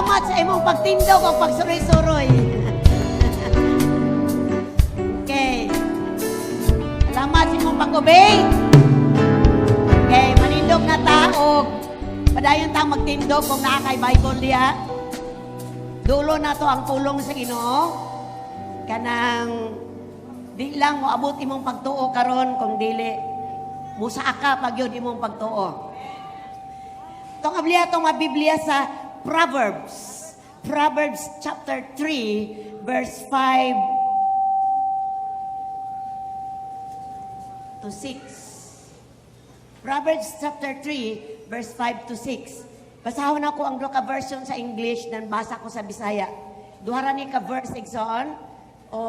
Salamat sa imong pagtindog o pagsuroy-suroy. Okay. Salamat sa imong pag-obey. Okay, manindog na ta og padayon ta magtindog kung naa kay Bible diha. Dulo na to ang pulong sa Ginoo. Kanang di lang moabot imong pagtuo karon kung dili musaa pa gyud imong pagtuo. Tong abliya tong mabiblia sa Proverbs. Proverbs chapter 3 verse 5 to 6. Proverbs chapter 3 verse 5 to 6. Basahon ako ang duha ka version sa English nan basa ko sa Bisaya. Duha ra ni ka verse, igsoon. O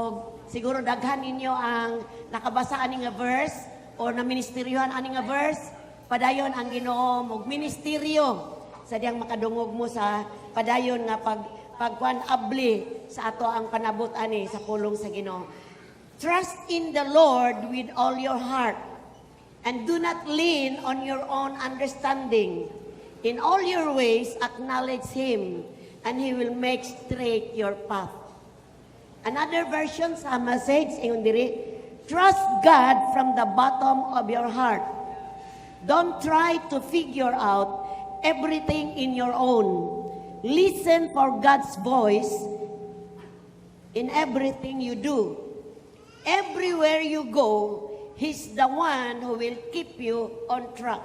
siguro daghan ninyo ang nakabasa ani nga verse or na ministeryohan ani nga verse. Padayon ang Ginoo mog ministeryo sa diyang makadungog mo sa padayon nga pagkuan abli sa ato ang panabot ani sa pulong sa Ginoo. Trust in the Lord with all your heart and do not lean on your own understanding. In all your ways, acknowledge Him, and He will make straight your path. Another version sa Message, ingon diri, "Trust God from the bottom of your heart. Don't try to figure out everything in your own. Listen for God's voice in everything you do. Everywhere you go, He's the one who will keep you on track."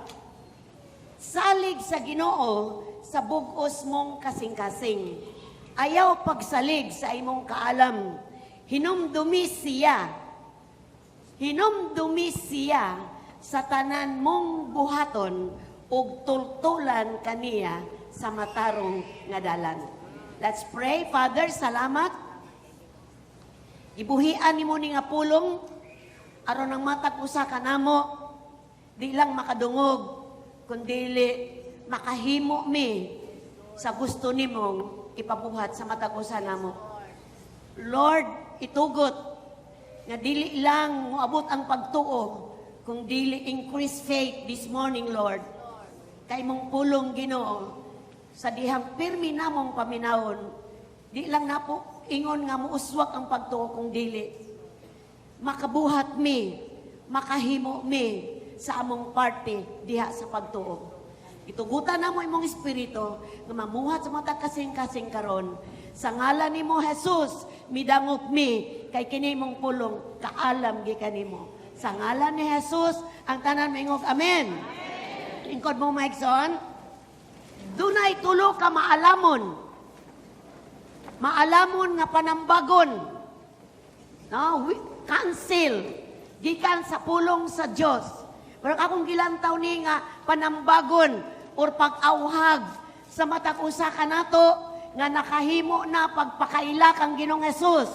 Salig sa Ginoo sa bug-os mong kasing-kasing. Ayaw pagsalig sa imong kaalam. Hinumdumi siya. Hinumdumi siya sa tanan mong buhaton ug tultulan kaniya sa matarong nga dalan. Let's pray. Father, salamat. Ibuhian nimo ni nga pulong aron ang matag usa kanamo di lang makadungog kundili makahimo mi sa gusto nimong ipabuhat sa matag usa namo. Lord, itugot nga dili lang moabot ang pagtuo kung dili increase faith this morning, Lord. Kay mong pulong, Ginoo, sa dihang pirmi namong paminawon, di lang napo ingon nga muuswak ang pagtuo kung dili makabuhat mi, makahimo mi sa among parte diha sa pagtuo. Itugutan namo imong espiritu nga mamuhat sa mga kasing-kasing karon. Sa ngalan nimo, Jesus, midangop mi kay kini imong pulong kaalam gikan nimo. Sa ngalan ni Jesus, ang tanan maingog, "Amen." Lingkod mo, Mike. Dunay tulo ka maalamon. Maalamon nga panambagon. No, counsel gikan sa pulong sa Dios. Pero akong gilantaw ni nga panambagon or pag-awhag sa matag usa kanato nga nakahimo na pagpakaila kang Ginoong Jesus.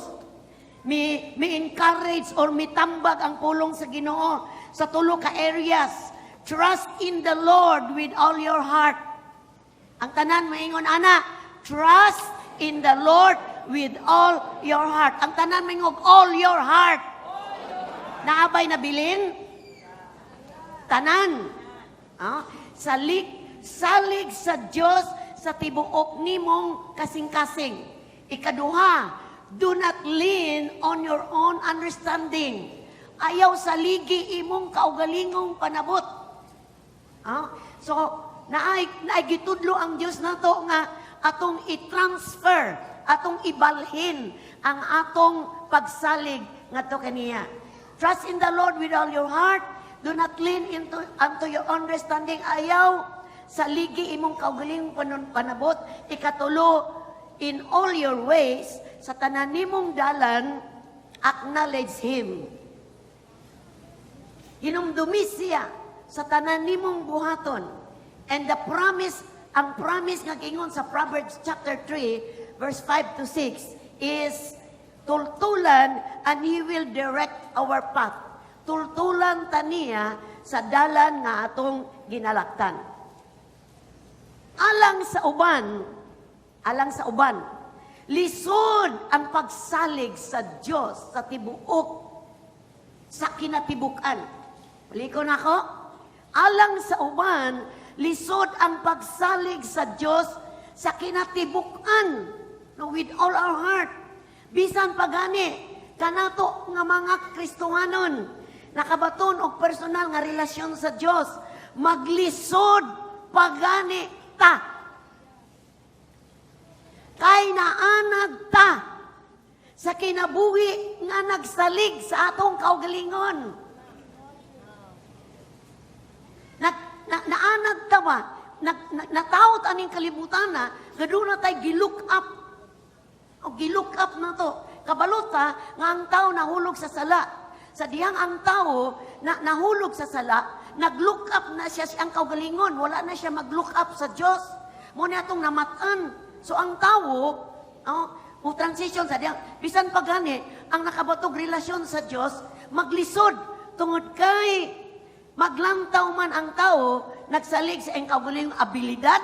Mi encourage or mitambag ang pulong sa Ginoo sa tulo ka areas. Trust in the Lord with all your heart. Ang tanan maingon ana, trust in the Lord with all your heart. Ang tanan maingog, "All your heart." Naa bay nabilin? Tanan. Ah, salig sa Dios sa tibuok nimong kasing-kasing. Ikaduha, do not lean on your own understanding. Ayaw saligi imong kaugalingong panabot. Ah, so, naay gitudlo ang Dios nato nga atong i-transfer, atong ibalhin ang atong pagsalig ngadto kaniya. Trust in the Lord with all your heart. Do not lean unto your understanding. Ayaw saligi imong kaugalingong panabot. Ikatulo, in all your ways, sa tanan nimong dalan, acknowledge Him. Hinumdumi siya sa tanan nimong buhaton. And the promise, ang promise nga giingon sa Proverbs chapter 3, verse 5 to 6 is tultulan and He will direct our path. Tultulan taniya sa dalan nga atong ginalaktan. Alang sa uban, lisod ang pagsalig sa Dios sa tibuok sa kinatibukan. Balik na ako. Alang sa uban, lisod ang pagsalig sa Dios sa tibuok sa kinatibukan. sa kinatibuk-an, no, with all our heart. Bisan pagani kanato nga mga Kristohanon nakabaton og personal nga relasyon sa Dios, maglisod pagani ta kay naanad ta sa kinabuhi nga nagsalig sa atong kaugalingon. Naanad ta ba? Natawot aning kalibutan na, nga doon na tayo gilook up. O gilook up na to. Kabalo ta nga ang tao nahulog sa sala. Sa dihang ang tao na nahulog sa sala, nag-look up na siya siyang kaugalingon. Wala na siya mag-look up sa Diyos. Mao na atong namatan. So ang tao, oh, o transition sa dihang, bisan pa gani, ang nakabatog relasyon sa Diyos, maglisod tungod kay maglantaw man ang tao, nagsalig sa iyang kaugalingong abilidad,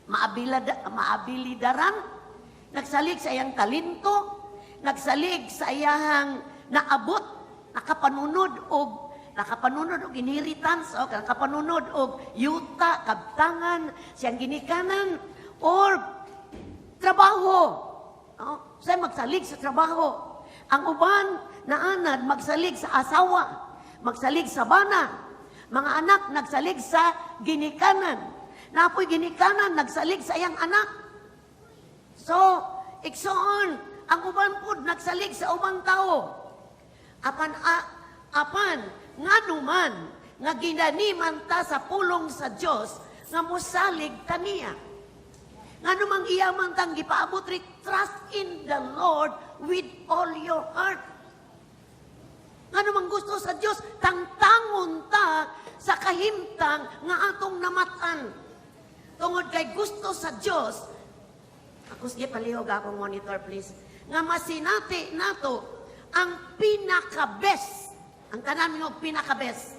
maabilidaran, nagsalig sa iyang talento, nagsalig sa iyang naabot, nakapanunod og inheritance o nakapanunod og yuta, kabtangan, siyang ginikanan or trabaho. Oh, siya magsalig sa trabaho. Ang uban naanad magsalig sa asawa, magsalig sa bana. Mga anak nagsalig sa ginikanan. Napoy ginikanan nagsalig sa iyang anak. So, igsoon, ang uban pud nagsalig sa ubang tao. Apan ngano man nga ginaniman ta sa pulong sa Dios nga mosalig ta niya. Ngano mang iya man tang gipaabot ri, trust in the Lord with all your heart. Ngano mang gusto sa Dios, tangtangon ta sa kahimtang nga atong namatan. Tungod kay gusto sa Dios, ako sige, palihog akong monitor, please, nga masinati nato ang pinaka-best. Ang tanan mo, pinaka-best.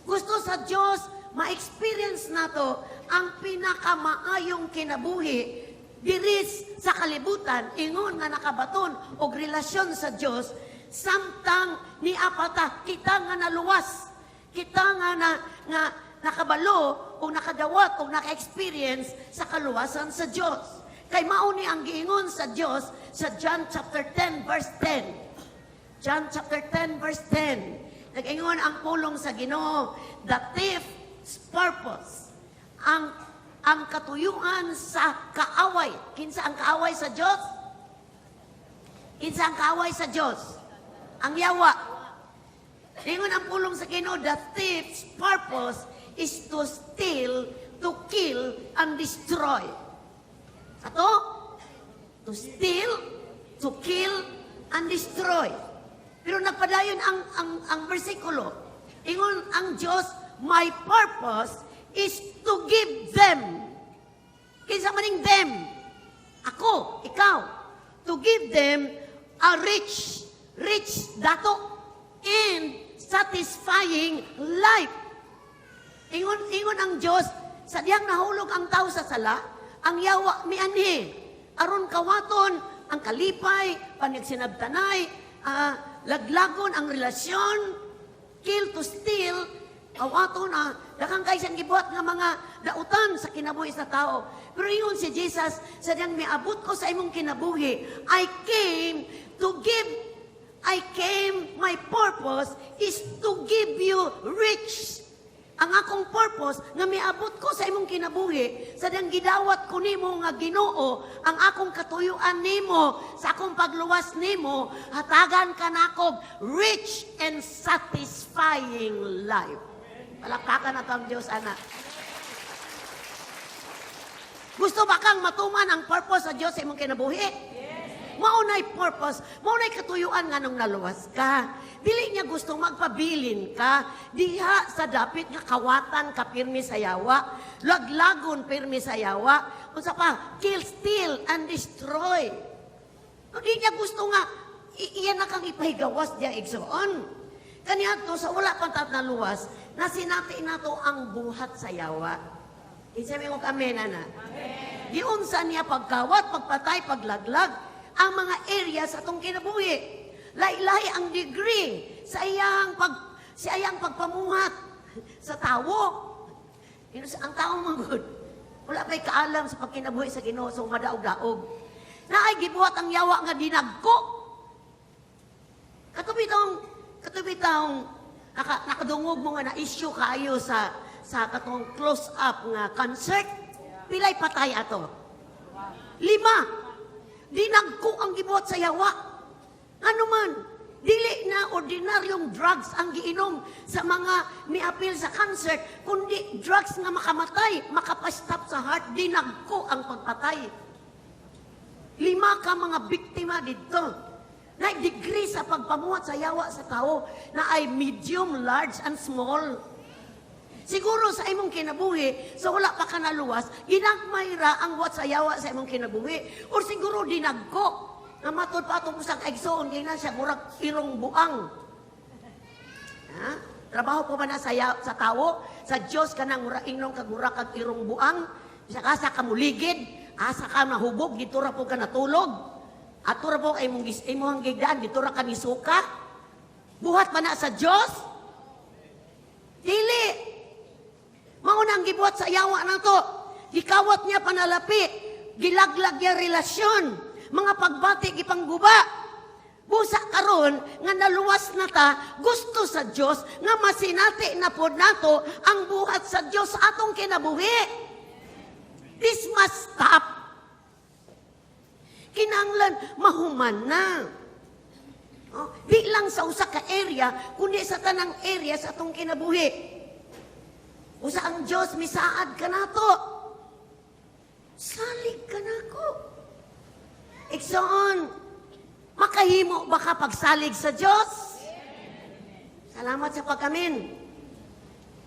Gusto sa Dios ma-experience nato ang pinakamaayong kinabuhi diris sa kalibutan ingon nga nakabaton og relasyon sa Dios samtang niapata kita nga naluwas, kita nga na, nga nakabalo o nakadawat o naka-experience sa kaluwasan sa Dios. Kay mao ni ang giingon sa Dios sa John chapter 10 verse 10. John chapter 10 verse 10. Nag-ingon ang pulong sa Ginoo, the thief's purpose, ang katuyuan sa kaaway. Kinsa ang kaaway sa Dios? Kinsa ang kaaway sa Dios? Ang yawa. Ingon ang pulong sa Ginoo, the thief's purpose is to steal, to kill, and destroy. Ato? To steal, to kill, and destroy. Pero nagpadayon ang bersikulo. Ingon ang Diyos, my purpose is to give them. Kinsa maning them? Ako, ikaw. To give them a rich, rich dato and satisfying life. Ingon ang Diyos, sa diyang nahulog ang tao sa sala, ang yawa mianhi. Aron kawaton ang kalipay, panagsinabtanay, laglagon ang relasyon, kill to steal, kawaton daghang kay siyang gibuhat nga mga dautan sa kinabuhi sa tao. Pero ingon si Jesus, sa diyang miabot ko sa imong kinabuhi, I came to give, I came, my purpose is to give you rich. Ang akong purpose nga miabot ko sa imong kinabuhi, sa diyang gidawat ko nimo nga Ginoo, ang akong katuyuan nimo sa akong pagluwas nimo, hatagan ka nako rich and satisfying life. Palakpakan nato ang Diyos, ana. Gusto ba kang matuman ang purpose sa Diyos sa imong kinabuhi? Mao na'y purpose, mao na'y katuyuan nga nung naluwas ka. Dili niya gusto magpabilin ka diha sa dapit nga kawatan ka pirmi sa yawa, laglagon pirmi sa yawa, unsa pa, kill, steal, and destroy. No, di niya gusto nga iya na kang ipahigawas diya, igsoon. Kaniadto sa wala pang tat naluwas, nasinati nato ang buhat sa yawa. Kinsa may mong amen, ana? Giunsa niya pagkawat, pagpatay, paglaglag ang mga area sa atong kinabuhi. Lahi-lahi ang degree sa iyang pagpamuhat sa tawo. Ang tao man gud. Wala pa'y kaalam sa pagkinabuhi sa Ginoo, so madaog-daog. Naay gibuhat ang yawa nga dinagko. Katong bitong nakadungog mo nga na-issue kaayo sa katong close up nga concert. Pilay patay ato? Lima. Dinagko ang gibuhat sa yawa. Ano man, dili na ordinaryong drugs ang giinom sa mga miapil sa concert, kundi drugs nga makamatay, makapastop sa heart, dinagko ang pagpatay. Lima ka mga biktima dito. Na degree sa pagpamuhat sa yawa sa tao na ay medium, large, and small. Siguro sa imong kinabuhi, so wala pa ka naluwas, ginagmay ra ang buhat sa yawa sa imong kinabuhi. Or siguro dinagko. Nga matud pa atong usang igsoon, kay na siya murag irong buang. Ha? Trabaho po ba na sa tao? Sa Diyos ka nang murag inong kag murag kag irong buang? Bisa ka sa kamuligid, asa ka nahubog, dito ra po ka natulog. Ato ra po kay imong gigdaan, dito ra ka nisuka. Buhat ba na sa Diyos? Dili. Mao nang gibuhat sa yawa na to. Gikawat niya panalapi. Gilaglag niya relasyon. Mga pagbati gipangguba. Busa karon nga naluwas na ta, gusto sa Dios nga masinati na pod nato ang buhat sa Dios sa atong kinabuhi. This must stop. Kinahanglan mahuman na. Oh, di lang sa usa ka area, kundi sa tanang area sa atong kinabuhi. Usa ang Dios misaad kanato. Salig kanako. Igsoon, makahimo ba ka pagsalig sa Dios? Salamat sa pag-amen.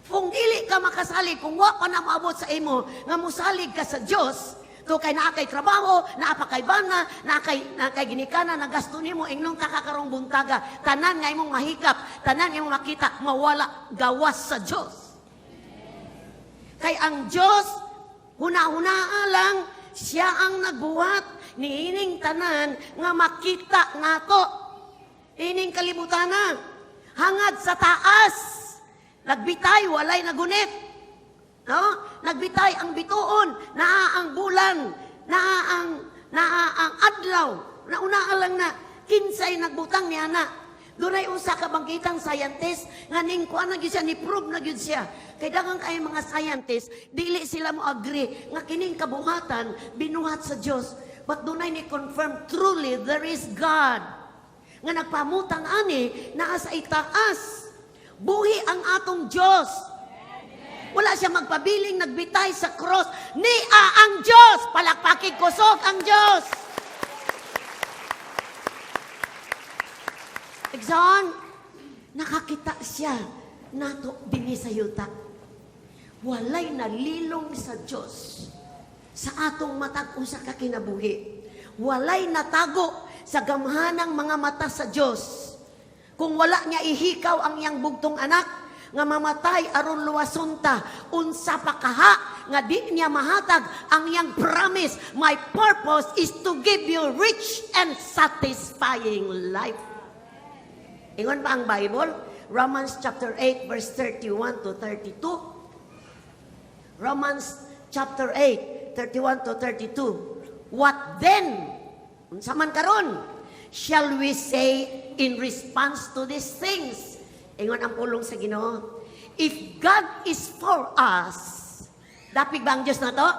Kung dili ka makasalig, kung wa pa na maabot sa imo, nga musalig ka sa Dios, to kay naa kay trabaho, naa pa kay bana, naa kay ginikana, nagasto nimo ingnong kakakarong buntaga, tanan nga imong mahikap, tanan nga imong makita, mawala gawas sa Dios. Kay ang Dios, huna-hunaa lang, siya ang nagbuhat niining tanan nga makita nato. Ining kalibutana. Hangad sa taas. Nagbitay, walay nagunit. No? Nagbitay ang bituon, naa ang bulan, naa ang adlaw. Naunaa lang na kinsay nagbutang niya na. Dunay usa ka bangkitang scientist nga ning kuan na gyud siya, ni prove na gyud siya. Kay daghang kay mga scientist, dili sila mo agree nga kining kabuhatan binuhat sa Dios. But dunay ni confirm truly there is God. Nga nagpamutang ani naa sa itaas. Buhi ang atong Dios. Wala siya magpabiling nagbitay sa cross. Nia ang Diyos! Palakpakig kusog ang Diyos! Igsoon, nakakita siya nato dinhi sa yuta. Walay nalilong sa Diyos sa atong matag usa ka kinabuhi. Walay natago sa gamhanang mga mata sa Diyos. Kung wala niya ihikaw ang iyang bugtong anak, nga mamatay aron luwason ta, unsa pa kaha nga di niya mahatag ang iyang promise, "My purpose is to give you rich and satisfying life." Ingon pa ang Bible, Romans chapter 8 verse 31 to 32. Romans chapter 8, 31 to 32. "What then?" Unsa man karon? "Shall we say in response to these things?" Ingon ang pulong sa Ginoo. "If God is for us," dapig ba ang Diyos na to?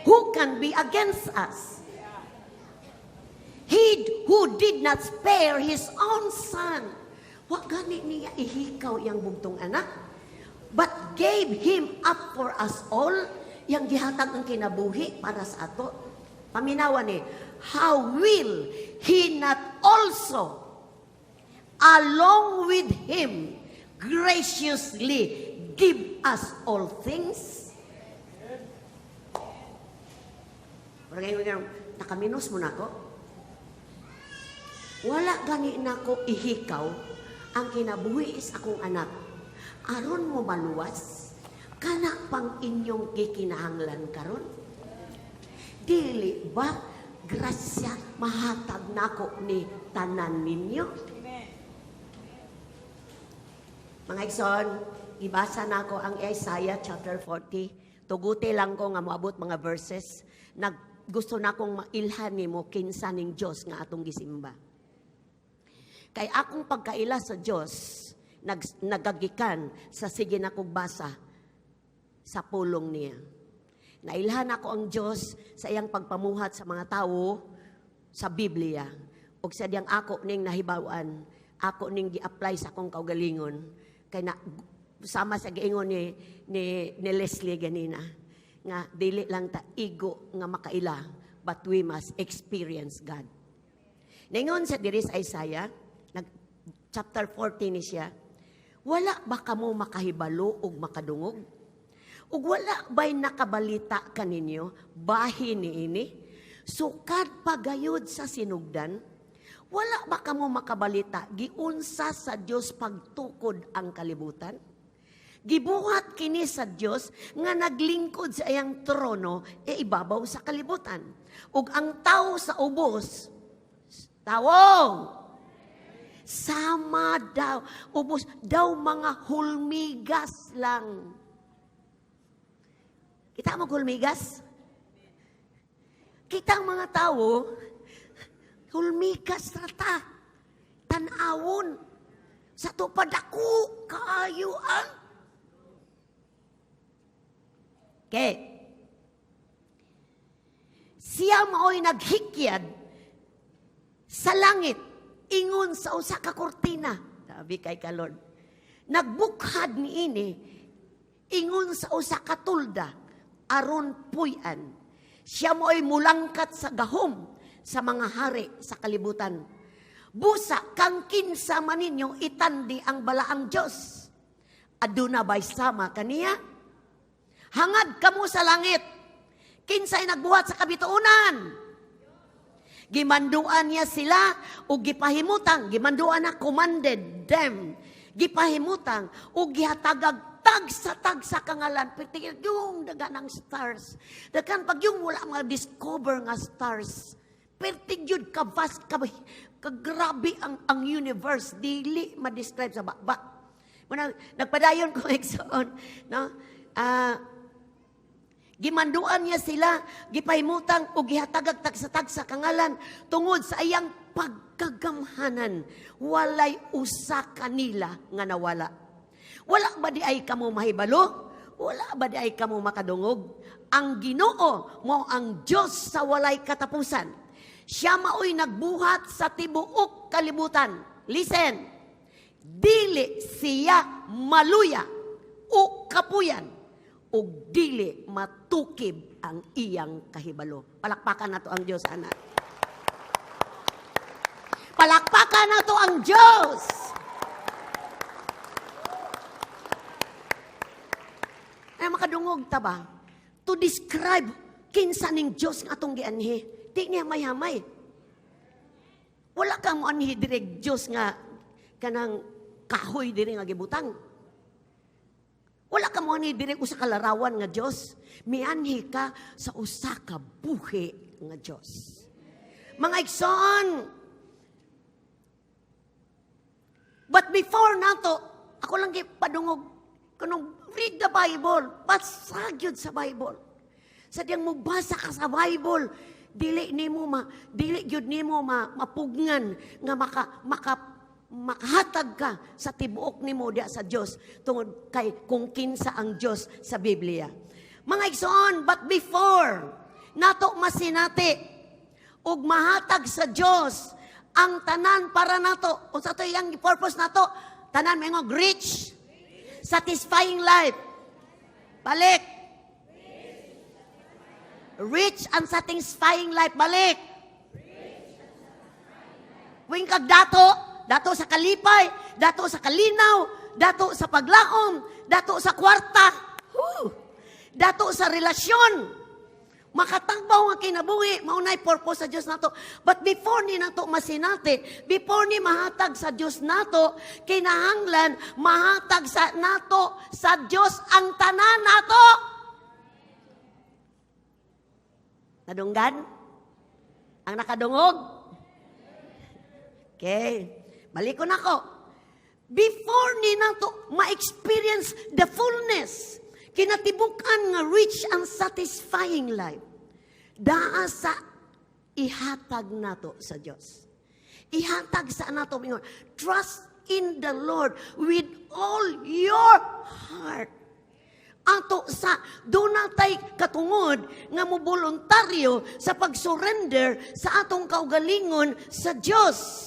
"Who can be against us? He who did not spare His own son." Wa gani niya ihikaw iyang bugtong anak, "but gave Him up for us all," yang gihatag ang kinabuhi para sa ato. Paminawan ni, "How will He not also, along with Him, graciously give us all things?" Pero ngayon, nakaminos mo na ako. Wala gani nako ihikaw ang kinabuhi is akong anak. Aron mo maluwas, kana pang inyong gikinahanglan karon? Dili ba grasya mahatag nako ni tanan ninyo? Mga igsoon, gibasa nako ang Isaiah chapter 40. Tuguti lang ko nga moabot mga verses. Nag, gusto na akong mailhan nimo kinsa ning Dios nga atong gisimba. Kay akong pagkaila sa Dios nagagikan sa sige na kog basa sa pulong niya. Nailhan ako ang Dios sa iyang pagpamuhat sa mga tawo sa Biblia. Ug sa diyang ako ning nahibaw-an, ako ning gi-apply sa akong kaugalingon. Kay na, sama sa giingon ni Leslie ganina, nga dili lang ta igo nga makaila, but we must experience God. Ningon sa diri sa Isaiah, nag, chapter 40 ni siya, "Wala ba kamo makahibalo ug makadungog? Ug wala ba'y nakabalita kaninyo bahin niini? Sukad pagayod sa sinugdan, wala ba kamo makabalita giunsa sa Dios pagtukod ang kalibutan? Gibuhat kini sa Dios nga naglingkod sa iyang trono e ibabaw sa kalibutan. Ug ang tao sa ubos, tawong, sama daw, ubos daw mga hulmigas lang." Kita mo hulmigas? Kita ang mga tao, hulmigas na ta. Tan-awon. Sa to padako, kaayo ang. Okay. "Siya mao'y naghikyad sa langit, ingon sa usa ka kurtina." Sabi kay ka Lord. "Nagbukhad niini, ingon sa usa ka tulda, aron puy-an. Siya mo'y mulangkat sa gahom sa mga hari sa kalibutan. Busa, kang kinsa man ninyo itandi ang balaang Diyos? Aduna ba'y sama kaniya? Hangad kamo sa langit. Kinsay nagbuhat sa kabituonan? Gimanduan niya sila ug gipahimutang, gimanduan na, commanded them. Gipahimutang ug gihatagag tagsa-tagsa ka ngalan." Perti yung dagan ng stars. Dagan pag yung wala mga discover nga stars. Perti yun ka vast, ka grabe ang universe. Dili ma-describe sa baba. Muna, nagpadayon ko, igsoon, no? Ah, "Gimanduan niya sila, gipahimutang ug gihatagag tagsa-tagsa ka ngalan tungod sa iyang pagkagamhanan. Walay usa kanila nga nawala. Wala ba di ay kamo mahibalo? Wala ba di ay kamo makadungog? Ang Ginoo mo ang Dios sa walay katapusan. Siya maoy nagbuhat sa tibuok kalibutan." Listen. "Dili siya maluya o kapuyan ug dili matukib ang iyang kahibalo." Palakpakan nato ang Dios, anak. Palakpakan nato ang Dios. Ay makadungog ta ba? To describe kinsa ning Dios nga atong gianhi, di niya mayamay. Wala kang moanhi diri Dios nga kanang kahoy diri nga gibutang. Wala ka moanhi diri usa ka larawan nga Dios. Mianhi ka sa usa ka buhi nga Dios. Mga igsoon, but before nato, ako lang gipadungog, kanong read the Bible, basa gyud sa Bible. Sa diyang mobasa ka sa Bible, dili gyud nimo ma, mapugngan nga maka maka makahatag ka sa tibuok nimo diya sa Dios tungod kay kung kinsa ang Dios sa Biblia. Mga igsoon, but before nato masinati ug mahatag sa Dios ang tanan para nato, unsa to iyang purpose nato? Tanan moingon, "Rich, satisfying life." Balik. "Rich and satisfying life." Balik. Wing kag dato, dato sa kalipay, dato sa kalinaw, dato sa paglaom, dato sa kwarta, whew, dato sa relasyon. Makatagbaw nga kinabuhi, mao nay purpose sa Dios nato. But before ni nato masinati, before ni mahatag sa Dios nato, kinahanglan mahatag sa nato sa Dios ang tanan nato. Nadunggan? Ang nakadungog? Okay. Balik ko na ko. Before ni nato ma-experience the fullness, Kinatibuk-an nga rich and satisfying life daa sa ihatag nato sa Dios. Ihatag sa nato ingon, "Trust in the Lord with all your heart." Ato sa duna tay katungod nga moboluntaryo sa pag-surrender sa atong kaugalingon sa Dios.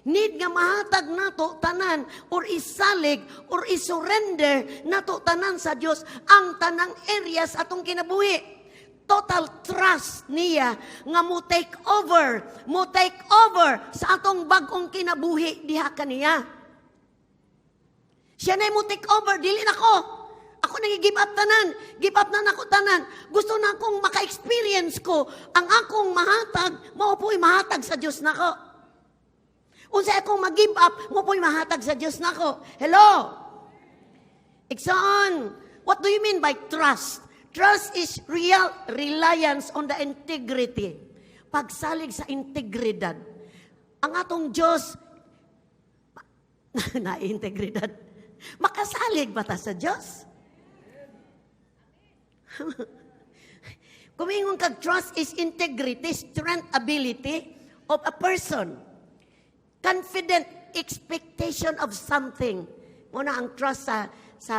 Need nga mahatag nato tanan or isalig or isurrender nato tanan sa Dios ang tanang areas atong kinabuhi. Total trust niya nga mo take over sa atong bag-ong kinabuhi diha kaniya. Siya na mo take over, dili na ko. Ako nang give up tanan. Give up na nako tanan. Gusto na akong maka-experience ko ang akong mahatag, mao po'y mahatag sa Dios nako. Unsa akong mag-give up, mao po'y mahatag sa Dios nako. Hello? Igsoon, what do you mean by trust? Trust is real reliance on the integrity. Pagsalig sa integridad. Ang atong Diyos, na integridad. Makasalig ba ta sa Diyos? Kung ingon kag trust is integrity, strength, ability of a person. Confident expectation of something. Mao na ang trust sa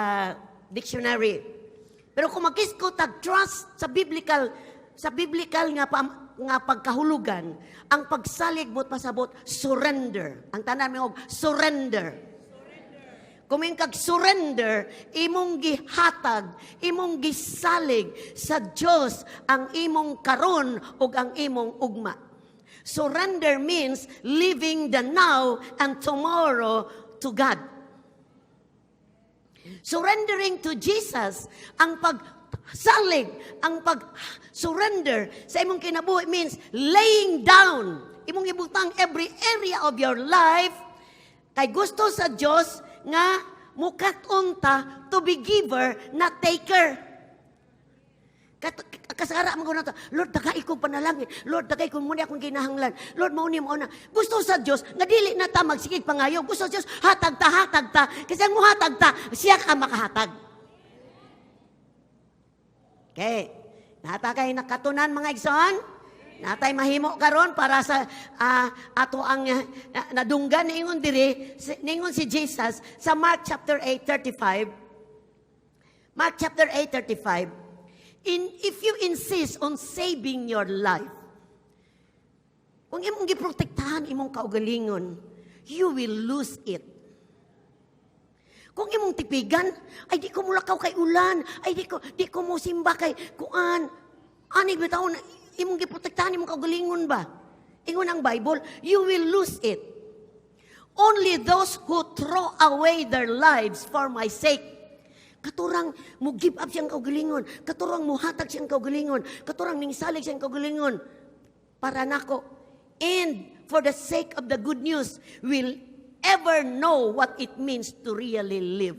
dictionary. Pero kung magisko tag trust sa biblical nga pagkahulugan, ang pagsalig mo't pasabot surrender. Ang tanan mo surrender. Kung kag surrender, imong gihatag, imong gisalig sa Dios ang imong karon ug ang imong ugma. Surrender means leaving the now and tomorrow to God. Surrendering to Jesus, ang pagsalig, ang pag-surrender sa imong kinabuhi means laying down. Imong ibutang every area of your life kay gusto sa Dios nga mukat-on ta to be giver, not taker. Kasara man ko na to, "Lord, tagai ko panalangin. Lord, tagay ko muna akong kinahanglan. Lord, mao ni, mao na." Gusto sa Dios nga dili na ta magsigig pangayo. Gusto sa Dios, hatag ta, hatag ta. Kasi ang muhatag ta, siya ka makahatag. Okay. Naa ta kay nakatunan, mga igsoon? Naa tay mahimo karon para sa ato ang nadunggan niingon diri, ningon si Jesus sa Mark chapter 8:35. Mark chapter 8:35. If you insist on saving your life, kung imong giprotektahan imong kaugalingon, you will lose it. Kung imong tipigan, "Ay, di ko mulakaw kay ulan, ay, di ko mo simba kay kuan." Ani bitaw na imong giprotektahan imong kaugalingon ba? Ingon ang Bible, you will lose it. Only those who throw away their lives for my sake. Katurang mo give up siyang kaugalingon, katurang muhatag siyang kaugalingon, katurang ningsalig siyang kaugalingon para nako. And for the sake of the good news, will ever know what it means to really live.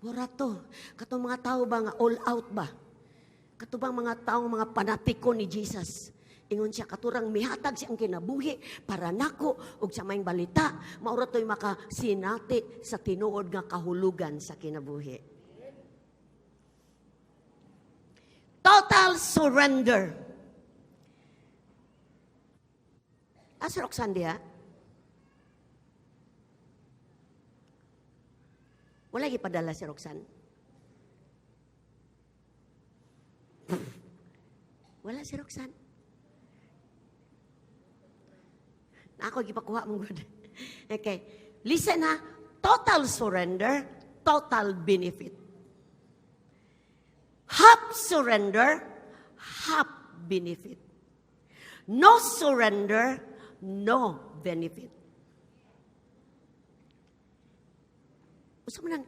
Mura to, katong mga tao ba nga all out ba? Kato bang mga taong mga panatiko ni Jesus? Ingon siya, katurang mihatag siyang kinabuhi para nako ug sa maayong balita, mao ra to'y makasinati sa tinuod nga kahulugan sa kinabuhi. Total surrender. Asa Roxanne diha? Wala gipadala si Roxanne. Wala si Roxanne. Na ako gipakuha mong good. Okay. Listen ha. Total surrender, total benefit. Half surrender, half benefit. No surrender, no benefit. Usa man ang,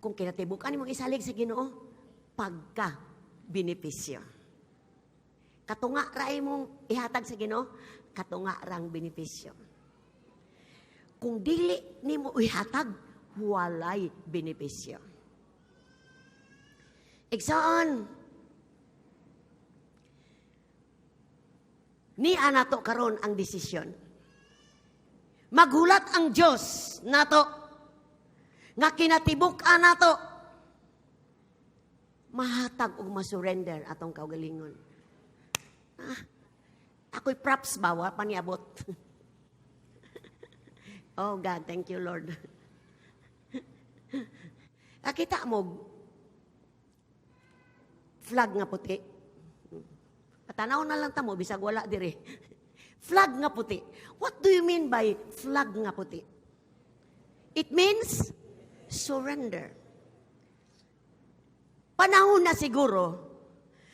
kung kinatibuk-an imong isalig sa Ginoo, pagka benepisyo. Katunga ra imong ihatag sa Ginoo, katunga rang benepisyo. Kung dili nimo ihatag, walay benepisyo. Igsoon, ni nato karon ang desisyon. Maghulat ang Dios nato nga kinatibuk-an nato. Mahatag og ma-surrender atong kaugalingon. Ah, ako'y props ba? Wa pa niabot. Oh God, thank you, Lord. Nakita mo, flag nga puti. Patanaw na lang tamo, bisag wala dire. Flag nga puti. What do you mean by flag nga puti? It means surrender. Panahon na siguro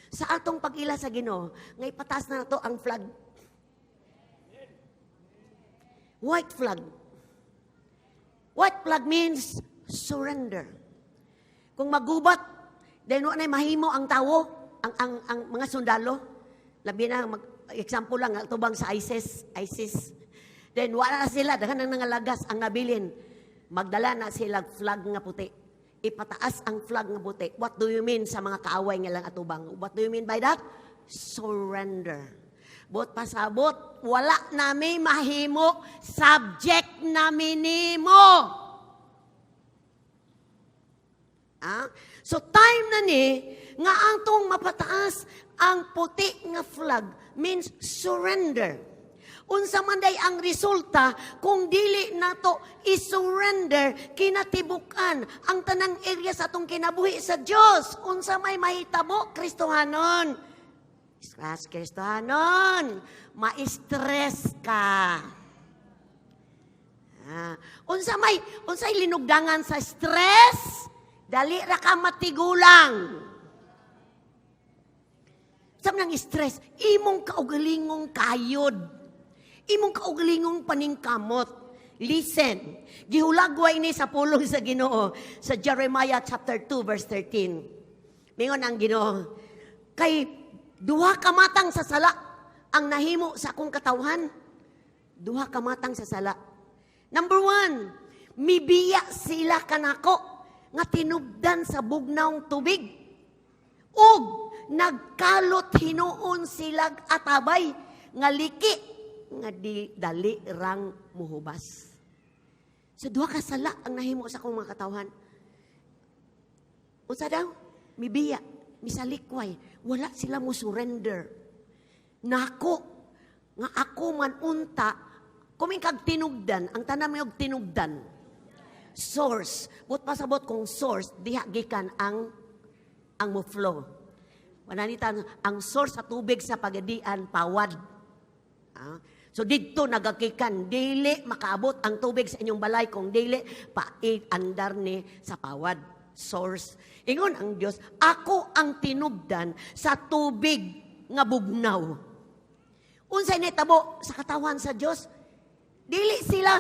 sa atong pag-ila sa Ginoo nga ipataas na nato ang flag. White flag. White flag means surrender. Kung magubat, dahil wa na mahimo ang tawo, ang mga sundalo, labi na, example lang, tubang sa ISIS. Then wala na sila, daghan ang nangalagas ang nabilin. Magdala na sila flag nga puti. Ipataas ang flag nga puti. What do you mean sa mga kaaway nga lang atubang? What do you mean by that? Surrender. Buot pasabot, wala nami mahimo, subject nami nimo. Ah? So time na ni nga atong mapataas ang puti nga flag means surrender. Unsa man day ang resulta kung dili nato i-surrender kinatibuk-an ang tanang area sa atong kinabuhi sa Dios? Unsa may mahitabo, Kristohanon? Stress, Kristohanon, ma-stress ka. Ah, unsa may unsay linugdangan sa stress? Dali ra ka matigulang. Sa nang stress, imong kaugalingong kayod. Imong kaugalingong paningkamot. Listen, gihulagway ni sa pulong sa Ginoo sa Jeremiah chapter 2 verse 13. Mingon ang Ginoo, kay duha ka matang sa sala ang nahimo sa akong katawhan. Duha ka matang sa sala. Number 1, mibiya sila kanako nga tinubdan sa bugnawng tubig. Ug nagkalot hinuon silag atabay nga liki nga di dali rang muhubas. So duha ka sala ang nahimo sa akong mga katawhan. Unsa daw? Mibiya, misalikway, wala sila mo surrender. Nako, nga ako man unta, kumingkag tinugdan, ang tanan may og tinugdan. Source, but pasabot kung source, diha gikan ang mo flow. Wala ni tan ang source sa tubig sa pagadian, pawad. Ah? So didto nagagikan, dili makaabot ang tubig sa inyong balay kung dili pa andar ni sa pawad. Source. Ingon ang Dios, ako ang tinubdan sa tubig nga bugnaw. Unsay nahitabo sa katawan sa Dios? Dili sila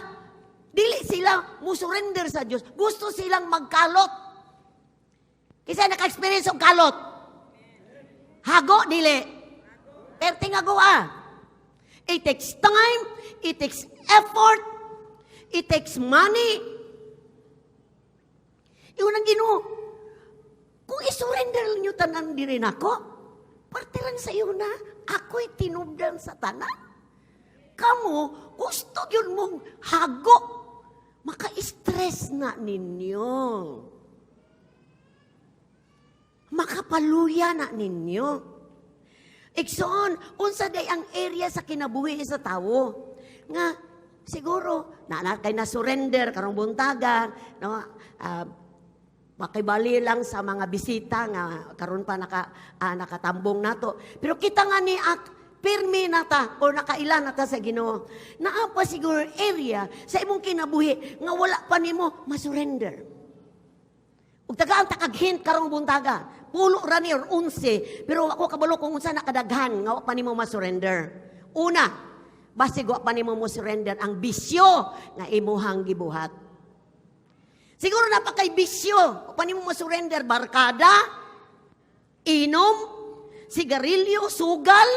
mo surrender sa Dios. Gusto silang magkalot. Kinsa naka-experience og kalot? Hago dili. Perting hago ah. It takes time, it takes effort, it takes money. Ingon ang Ginoo, kung i-surrender niyo tanan diri nako, parte lang sa iyo na, ako'y tinubdan sa tanan. Kamo, gusto yun mong hago. Maka-stress na ninyo. Makapaluya na ninyo. Igsoon, unsa day ang area sa kinabuhi sa tawo nga siguro na kay na surrender karong buntaga, no, makibali lang sa mga bisita nga karon pa nakatambong nato. Pero kita nga ni ak pirmi nata o nakaila nata sa Ginoo. Naa pa siguro area sa imong kinabuhi nga wala pa nimo ma-surrender. Ug tagaan ta kag hint karong buntaga. Pulo ra ni or 11, pero ako kabalo kung unsa na kadaghan nga wa pa nimo ma-surrender. Una, basig wa pa nimo mo surrender ang bisyo nga imuhang gibuhat. Siguro na pa kay bisyo, wa pa nimo ma-surrender barkada, inom, sigarilyo, sugal.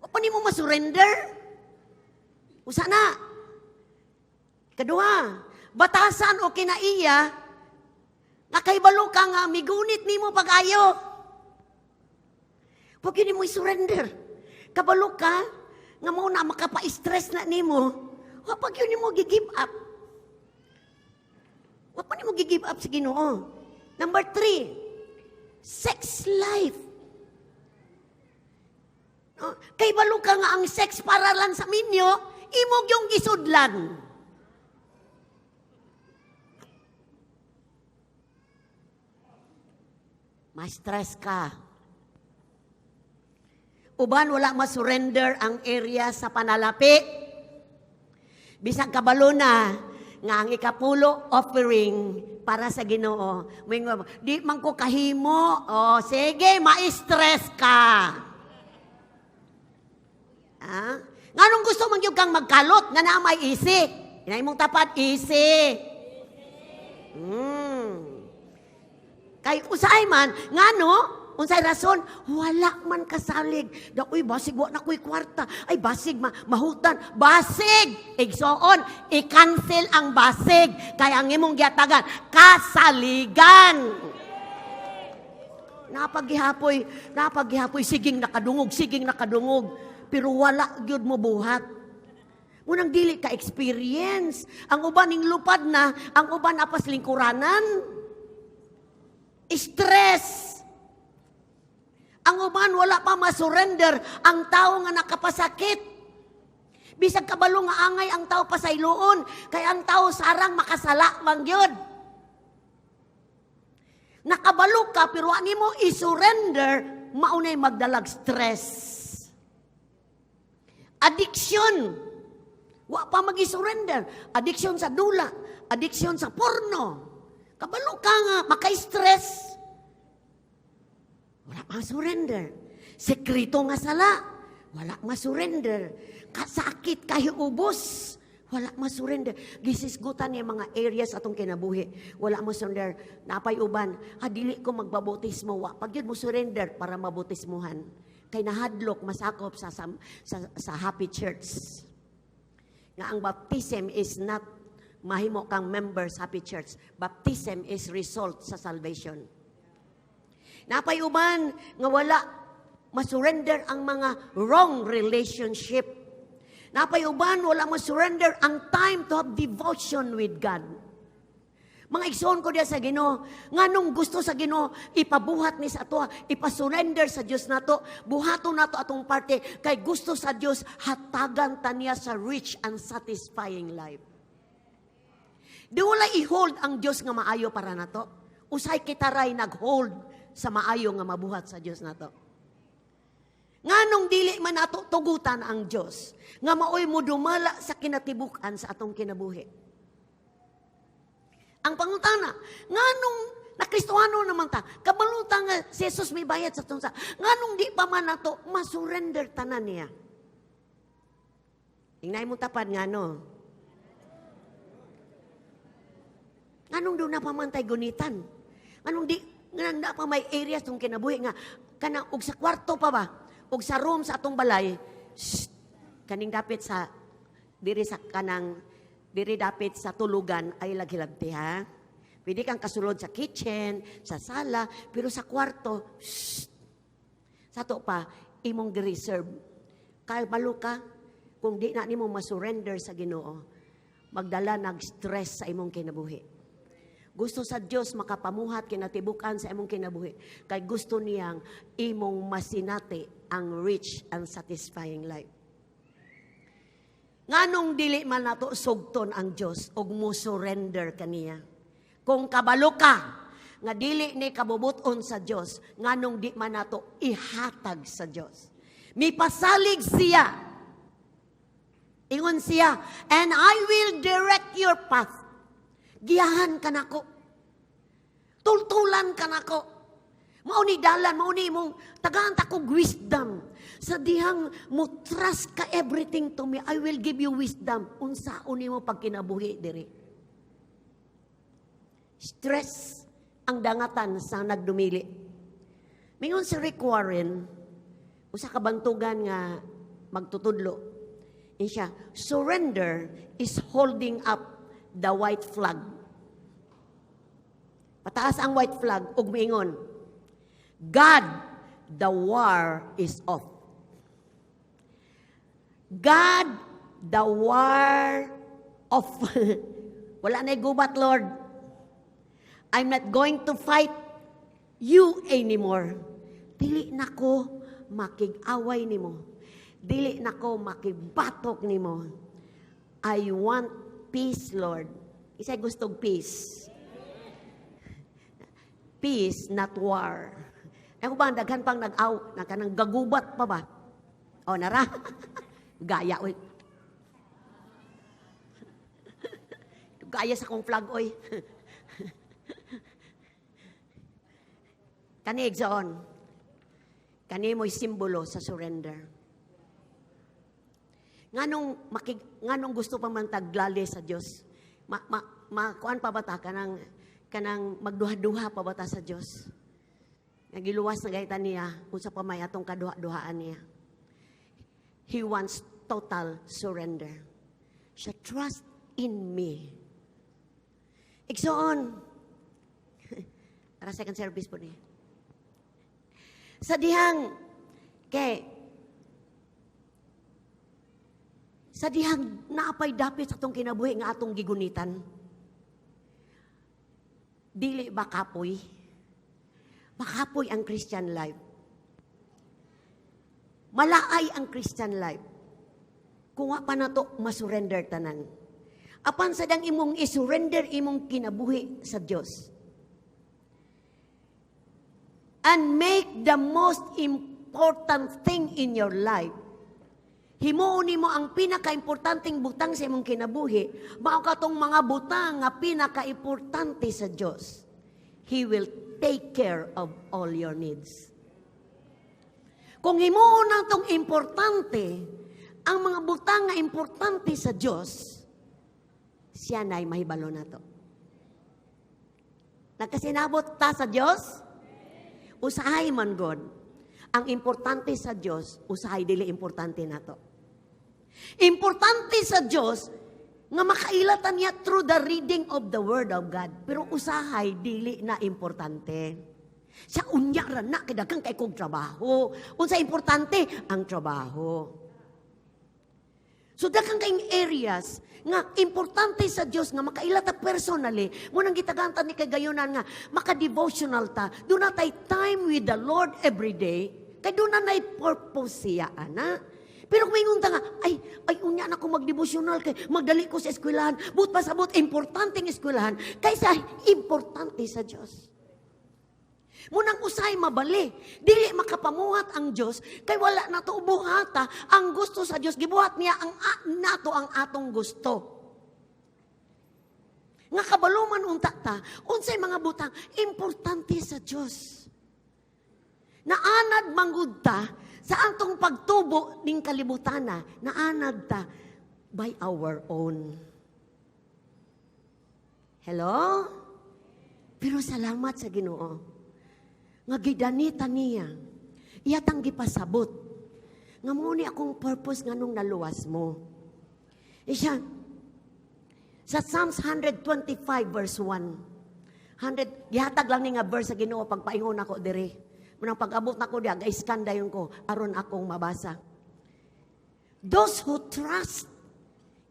Wa pa nimo ma-surrender. Usa na. Kaduha, batasan o kinaiya, nga kahibalo ka nga migunit nimo pag-ayo. Huwag yun mo i-surrender. Kabalo ka, nga mo na makapa-stress na nimo, wag yun mo gi-give up. Wag pa nimo gi-give up sa Ginoo. Number 3, sex life. No? Kay balo ka nga ang sex para lang sa minyo, imong yung gisudlan. Ma-stress ka. Uban wala ma-surrender ang area sa panalapi. Bisag kabalo na nga ang ikapulo offering para sa Ginoo. Moingon, "Di man ko kahimo." O sige, ma-stress ka. Ha? Nganong gusto man gyud kang magkalot nga naa may easy? Inay mong tapat, easy. Kay usahay man, ngano? Unsay rason? Wala man kasalig. Da, uy, basig wa na ko'y kwarta. Ay, basig mahutan. Basig! Igsoon, i-cancel ang basig. Kay ang imong giatagan, kasaligan. Napagihapoy, napagihapoy, siging nakadungog, siging nakadungog. Pero wala gyud mo buhat. Munang dili ka experience. Ang uban ning lupad na, ang uban apas lingkuranan. Stress. Ang uban wala pa masurrender ang tao nga nakapasakit. Bisag kabalo nga angay ang tao pasayloon, kay ang tao sarang makasala man gyud. Nakabalo ka pero ani mo i-surrender, maunay magdalag stress. Addiction. Wa pa mag-surrender. Addiction sa dula, addiction sa porno. Kabalo ka nga maka-stress. Wala ma-surrender. Sekreto nga sala, wala ma-surrender. Kasakit kahiubos, wala ma-surrender. Gisisgutan niya mga areas atong kinabuhi. Wala ma-surrender. Napay uban, ah, dili ko magbabautismo. Wa pag yun mo surrender para mabautismuhan. Kay nahadlok masakop sa Happy Church. Nga ang baptism is not mahimo kang member sa Happy Church. Baptism is result sa salvation. Napay uban nga wala masurrender ang mga wrong relationship. Napay uban wala masurrender ang time to have devotion with God. Mga igsoon ko diya sa Ginoo, nganong gusto sa Ginoo ipabuhat ni sa ato, ipasurrender sa Dios nato, buhaton nato atong parte kay gusto sa Dios hatagan ta niya sa rich and satisfying life. Di wala i-hold ang Dios nga maayo para nato. Usay kita ray nag-hold sa maayo nga mabuhat sa Dios nato. Nganong dili man nato tugutan ang Dios nga maoy modumala sa kinatibuk-an sa atong kinabuhi. Ang pangutana, nganong nakristohano naman ta, kabalo ta nga si Jesus may bayad sa atong sa, nganong di pa man nato masurrender tanan niya? Ingnay mo tapad ngano? Nganong do na pa man tay gunitan? Nganong di nganong na pa may areas tong kinabuhi nga kanang og sa kwarto pa ba? Og sa room sa atong balay, shh, kaning dapit sa diri sa kanang diri dapit sa tulugan ay laghilabti ha. Pwede kang kasulod sa kitchen, sa sala, pero sa kwarto, shh, sa to pa imong gi-reserve. Kay balo ka kung di na nimo masurrender sa Ginoo, magdala nag stress sa imong kinabuhi. Gusto sa Dios makapamuhat kinatibukan sa imong kinabuhi. Kay gusto niyang imong masinati ang rich and satisfying life. Nganong dili man nato sugton ang Dios og mo surrender kaniya? Kung kabalo ka nga dili ni kabubuton sa Dios, nganong di man nato ihatag sa Dios? Mipasalig siya. Ingon siya, "And I will direct your path." Giyahan ka nako. Tultulan ka nako. Mao ni dalan, mao ni imong tagaan ta kog wisdom. Sa dihang mo trust ka everything to me, I will give you wisdom. Unsaon nimo pagkinabuhi diri. Stress ang dangatan sa nagdumili. Mingon si Rick Warren, usa ka bantugan nga magtutudlo. Siya, "Surrender is holding up the white flag." Pataas ang white flag ug miingon, "God, the war is off. God, the war off. Wala na'y gubat, Lord." I'm not going to fight you anymore. Dili na ko makig-away nimo. Dili na ko makibatok nimo. I want peace, Lord. Isa'y gustong peace. Peace, not war. Ako ba, daghan pang nag-aw, nagkanang gagubat pa ba? O, nara. Gaya, oy. Gaya sa kong flag, oy. Kani, igsoon. Kani mo'y simbolo sa surrender. Nganong gusto pa man taglali sa Dios? Ma, ma, ma kuan pa ba ta kanang magduha-duha pa ba ta sa Dios? Nagiluwas na gayta niya unsa pa may atong kaduha-duhaan niya. He wants total surrender. Siya, "Trust in me." Igsoon, para second service po niya. Sa dihang naapay dapit sa atong kinabuhi nga atong gigunitan. Dili ba kapoy? Makapoy ang Christian life. Malaay ang Christian life. Kung wa pa nato masurrender tanan. Apan sa dang imong isurrender imong kinabuhi sa Dios and make the most important thing in your life. Himuon nimo ang pinakaimportanteng butang sa imong kinabuhi, mao katong mga butang nga pinakaimportante sa Dios. He will take care of all your needs. Kung himuon natong importante ang mga butang nga importante sa Dios, siya na'y mahibalo nato. Nagkasinabot ta sa Dios? Usahay man God. Ang importante sa Dios, usahay dili importante nato. Importante sa Dios nga makailatan niya through the reading of the Word of God. Pero usahay dili na importante. Sa unya ra na kay daghan kay kog trabaho. Unsa importante? Ang trabaho. So daghan kayong areas nga importante sa Dios nga makaila ta personally. Mo nang gitagaan ta ni kagayonan nga maka-devotional ta. Duna tay time with the Lord every day. Kay duna nay purpose siya ana. Pero kung maingon ta nga, "Ay, ay, unya na ko mag-devotional kay magdali ko sa eskwelahan." Buot pasabot, importante ang eskwelahan kaysa importante sa Dios. Munang usay mabali, dili makapamuhat ang Dios kay wala nato buhata ang gusto sa Dios, gibuhat niya ang nato ang atong gusto. Nga kabalo man unta ta, unsay mga butang importante sa Dios. Naanad manggud ta sa atong pagtubo ning kalibutana, naanad ta by our own. Hello? Pero salamat sa Ginoo nga gidanita niya. Iyatang gipasabot nga mo ni akong purpose nganong naluwas mo. Isya, sa Psalms 125 verse 1, 100, gihatag lang ni nga verse sa Ginoo pagpaingon ako diri. Munang pag-abot nako diya, ga-scan dayon ko aron akong mabasa. Those who trust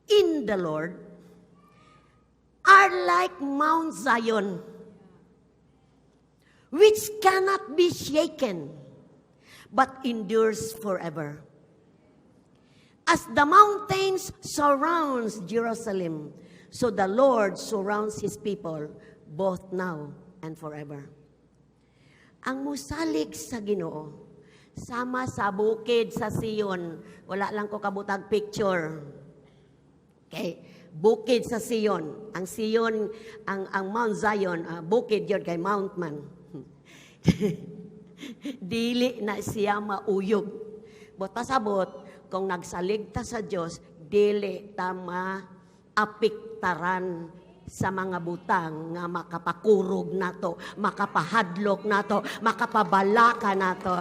in the Lord are like Mount Zion, which cannot be shaken, but endures forever. As the mountains surrounds Jerusalem, so the Lord surrounds His people, both now and forever. Ang musalig sa Ginoo, sama sa bukid sa Sion, wala lang ko kabutag picture. Okay, bukid sa Sion. Ang Sion, ang Mount Zion, bukid yun kay Mount man. Dili na siya mauyog. Buot pasabot, kung nagsalig ta sa Dios, dili ta maapektaran sa mga butang nga makapakurog nato, makapahadlok nato, makapabalaka nato.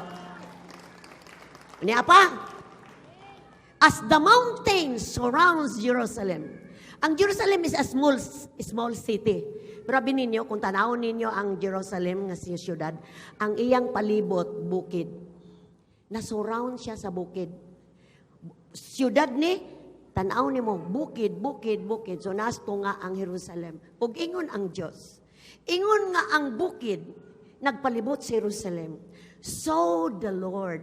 Niya pa? As the mountains surrounds Jerusalem. Ang Jerusalem is a small small city. Pero abi ninyo, kung tanawon ninyo ang Jerusalem nga siyudad, ang iyang palibot, bukid. Na-surround siya sa bukid. Siyudad ni, tanaw nimo, bukid, bukid, bukid. So nasto nga ang Jerusalem. Ug ingon ang Dios, Ingon nga ang bukid nagpalibot sa Jerusalem, so the Lord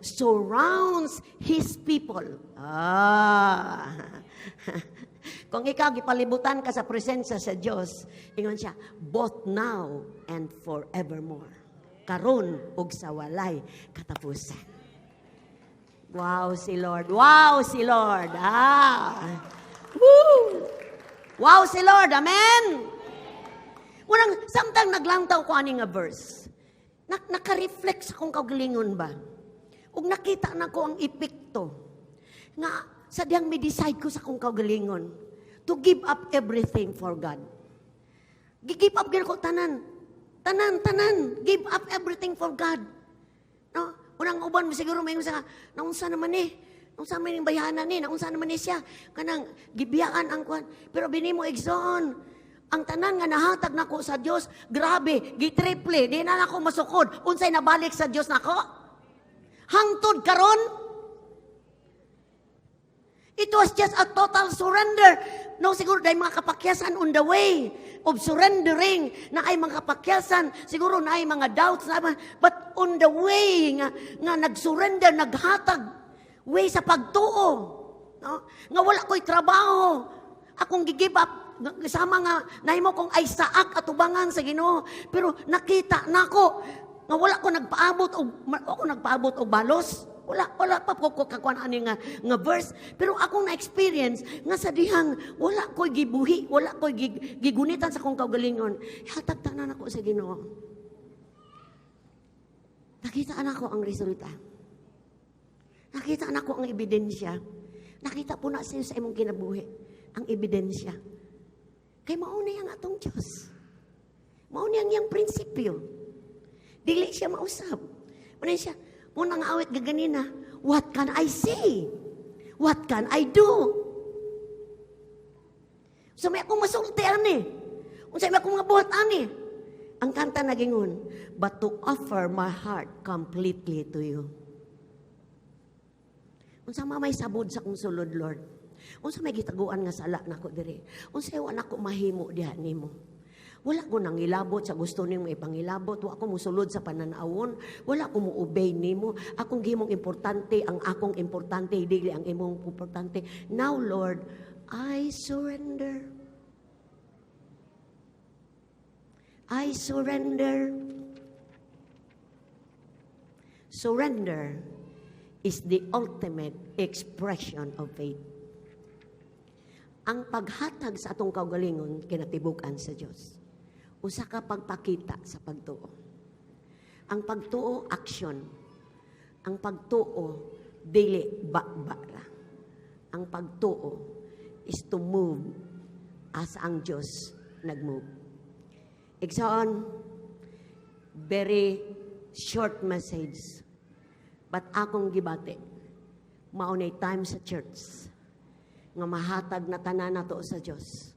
surrounds His people. Ah. Kung ikaw gipalibutan ka sa presensya sa Dios, ingon siya, both now and forevermore. Karon ug sa walay katapusan. Wow si Lord. Wow si Lord. Ah. Woo! Wow si Lord. Amen. Unang samtang naglantaw ko ani nga verse, naka-reflect sa akong kaugalingon ba? Ug nakita na ko ang epekto nga sa diyang mi-decide ko sa akong kaugalingon to give up everything for God. Gi-give up gyud ko tanan. Tanan, tanan. Give up everything for God. No? Unang uban mo siguro may sa naunsa naman eh. Naunsa man yung bayanan ni, naunsa naman ni siya. Kanang gibiyaan ang kwan. Pero binimo, igsoon, ang tanan nga nahatag nako sa Dios, grabe, gitriple, di na nako masukod. Unsay nabalik sa Dios nako? Hangtod karon, it was just a total surrender. No, siguro dahil mga kapakyasan on the way of surrendering, na ay mga kapakyasan, siguro na ay mga doubts, na, but on the way nga nag-surrender, naghatag, way sa pagtuo. No? Nga wala ko'y trabaho. Akong gi-give up, sama nga, nahimo kong ay saak atubangan sa Ginoo. Pero nakita nako nga wala ko nagpaabot og ako nagpaabot og balos. Wala pa po ko kakuan ani nga verse. Pero akong na-experience nga sa dihang wala ko'y gibuhi, wala ko'y gigunitan sa akong kaugalingon. Hatag tanan ako sa Ginoo. Nakita nako ang resulta. Nakita nako ang ebidensya. Nakita po na sa imong kinabuhi ang ebidensya. Kay mao na ang atong Diyos. Mao na ang iyang prinsipyo. Dili siya mausab. Muna siya, muna nga awit gaganina, "What can I say? What can I do?" So may akong masulti ani. Unsa may akong mabuhat ani? Ang kanta nagingon, "But to offer my heart completely to you." Unsa may sabod sa akong sulod, Lord? Unsa may gitaguan nga sala nako diri? Unsa wa nako mahimo diha nimo? Wala ko nangilabot sa gusto nimo ipangilabot, wa ko musulod sa pananawon, wala ko mo-obey nimo. Akong gihimong importante ang akong importante, dili ang imong importante. Now, Lord, I surrender. I surrender. Surrender is the ultimate expression of faith. Ang paghatag sa atong kaugalingon kinatibuk-an sa Dios. Usa ka pagpakita sa pagtuo. Ang pagtuo, action. Ang pagtuo, dili ba-ba ra. Ang pagtuo is to move as ang Diyos nag-move. Igsoon, very short message. But akong gibati, mao nay time sa church nga mahatag na tanan nato sa Dios.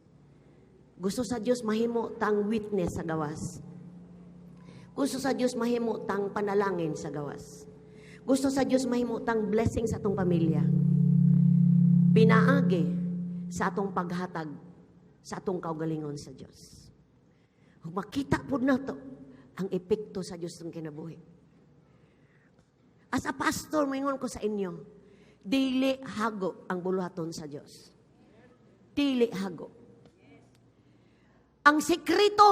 Gusto sa Dios mahimo tang witness sa gawas. Gusto sa Dios mahimo tang panalangin sa gawas. Gusto sa Dios mahimo tang blessing sa atong pamilya. Pinaagi sa atong paghatag sa atong kaugalingon sa Dios. Ug makita pud nato ang epekto sa Dios ng kinabuhi. As a pastor, maingon ko sa inyo, dili hago ang buluhaton sa Dios. Dili hago. Ang sekreto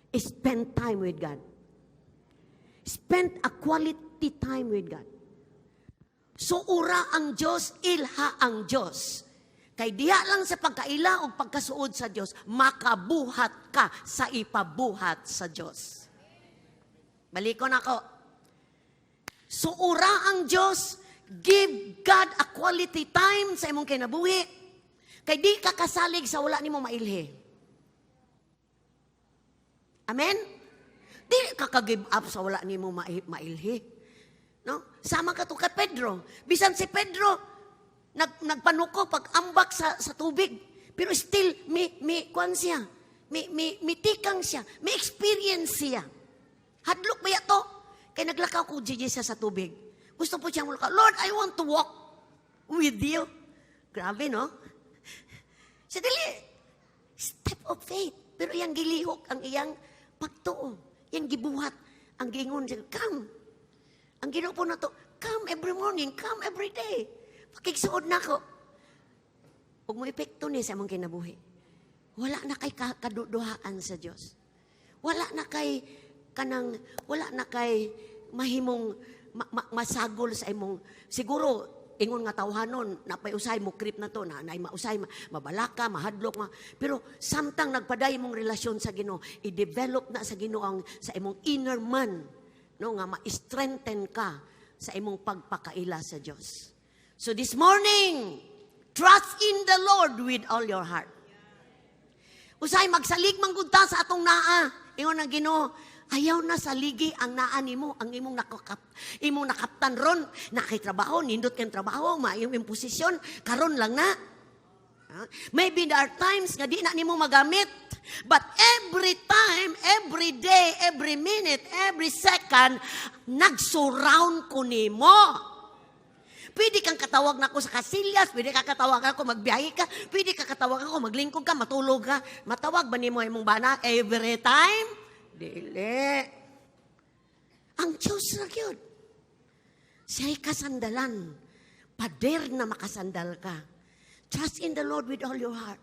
is spend time with God. Spend a quality time with God. Suura ang Diyos, ilha ang Diyos. Kay diha lang sa pagkaila o pagkasuod sa Diyos, makabuhat ka sa ipabuhat sa Diyos. Balikon ako. Suura ang Diyos, give God a quality time sa imong kinabuhi. Kay di ka kasalig sa wala nimo mailhi. Amen? Di ka ka-give up sa wala nimo mailhi. No? Sama ka to kay Pedro. Bisan si Pedro, nagpanuko pag ambak sa tubig. Pero still, may kuan siya. May tikang siya. May experience siya. Hadlok ba to? Kay naglakaw ko GG siya sa tubig. Gusto po siyang mulakaw. "Lord, I want to walk with you." Grabe, no? Siya dili. Pero iyang gilihok ang iyang pagtuo. Iyang gibuhat ang giingon siya, "Come." Ang Ginoo po na to, "Come every morning, come every day. Pakigsuod nako." Ug mo epekto ni sa among kinabuhi. Wala na kay kaduduhaan sa Dios. Wala na kay kanang wala na kay mahimong masagol sa imong, siguro ingon nga tawhanon napay usay mo creep na to na nay mausay mabalaka, mahadlok ma, pero samtang nagpaday imong relasyon sa Ginoo, i-develop na sa Ginoo ang sa imong inner man, no, nga ma-strengthen ka sa imong pagpakaila sa Dios. So this morning, trust in the Lord with all your heart. Usay magsalig man gud ta sa atong naa. Ingon ang Ginoo, ayaw na saligi ang naa nimo, ang imong nakaptan ron, nakay trabaho, nindot kay trabaho, maayong imong posisyon, karon lang na. Ha? Maybe there are times nga di na nimo magamit. But every time, every day, every minute, every second, nag-surround ko nimo. Pwede kang katawag nako sa kasilyas, pwede ka katawag ako magbiyahe ka, pwede ka katawag ako maglingkod ka, matulog ka. Matawag ba nimo imong bana every time? Dili. Ang Diyos na gyud. Siya'y kasandalan. Pader na makasandal ka. Trust in the Lord with all your heart.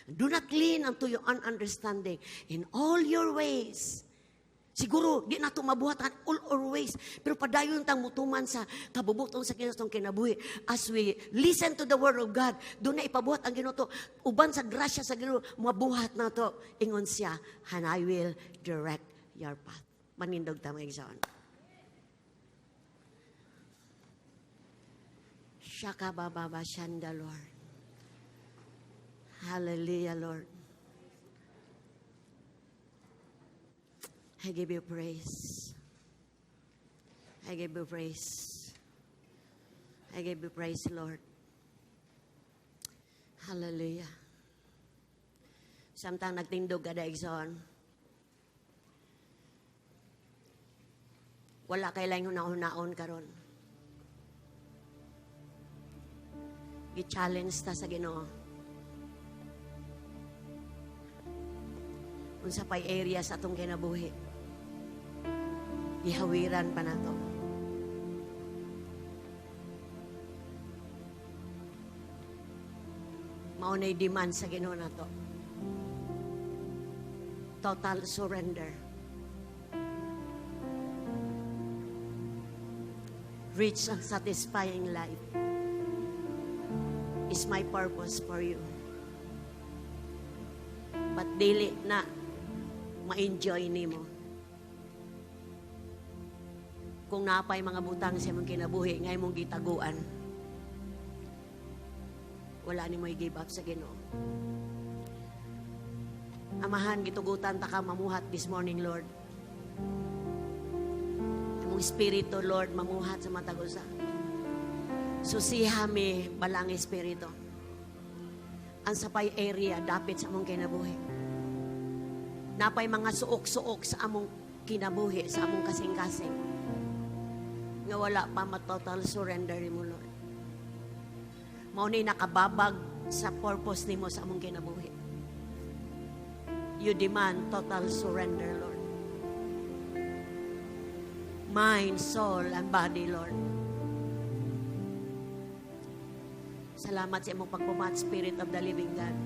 Do not lean unto your own understanding. In all your ways. Siguro, di na ito mabuhat ang all our ways. Pero padayon tang mutuman sa kabubuton sa Ginoo atong kinabuhi. As we listen to the word of God, doon na ipabuhat ang Ginoo to. Uban sa grasya sa Ginoo, mabuhat na to. Ingon siya, "And I will direct your path." Manindog ta, mga igsoon. Shaka baba shanda, Lord. Hallelujah, Lord. I give you praise. I give you praise. I give you praise, Lord. Hallelujah. Samtang nagtindog ka, igsoon, wala kay laing hunahun karon. Gi-challenge ta sa Ginoo. Unsa pay area sa atong kinabuhi, gihawiran pa nato. Mao nay demand sa Ginoo nato. Total surrender. Rich and satisfying life is my purpose for you. But dili na ma-enjoy nimo kung napay mga butang sa imong kinabuhi nga imong gitaguan. Wala nimo i-give up sa Ginoo. Amahan, gitugutan ta ka mamuhat this morning, Lord. Imong espiritu, Lord, mamuhat sa matag usa. Susiha mi balang espiritu. Ang sapay area dapit sa among kinabuhi. Napay mga suok-suok sa among kinabuhi, sa among kasing-kasing, nga wala pa ma-total surrender mo, Lord. Mao ni nakababag sa purpose nimo sa among kinabuhi. You demand total surrender, Lord. Mind, soul, and body, Lord. Salamat sa imong pagpumat, Spirit of the living God.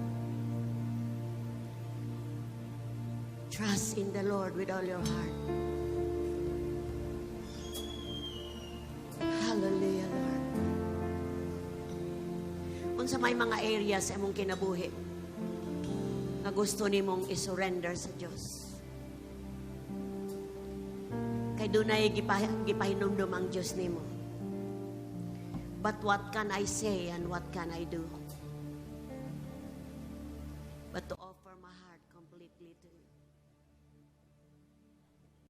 Trust in the Lord with all your heart. Hallelujah, Lord. Unsa may mga areas sa imong kinabuhi nga gusto nimong i-surrender sa Dios? Kay dunay gipahinumdum ang Dios nimo. But what can I say and what can I do?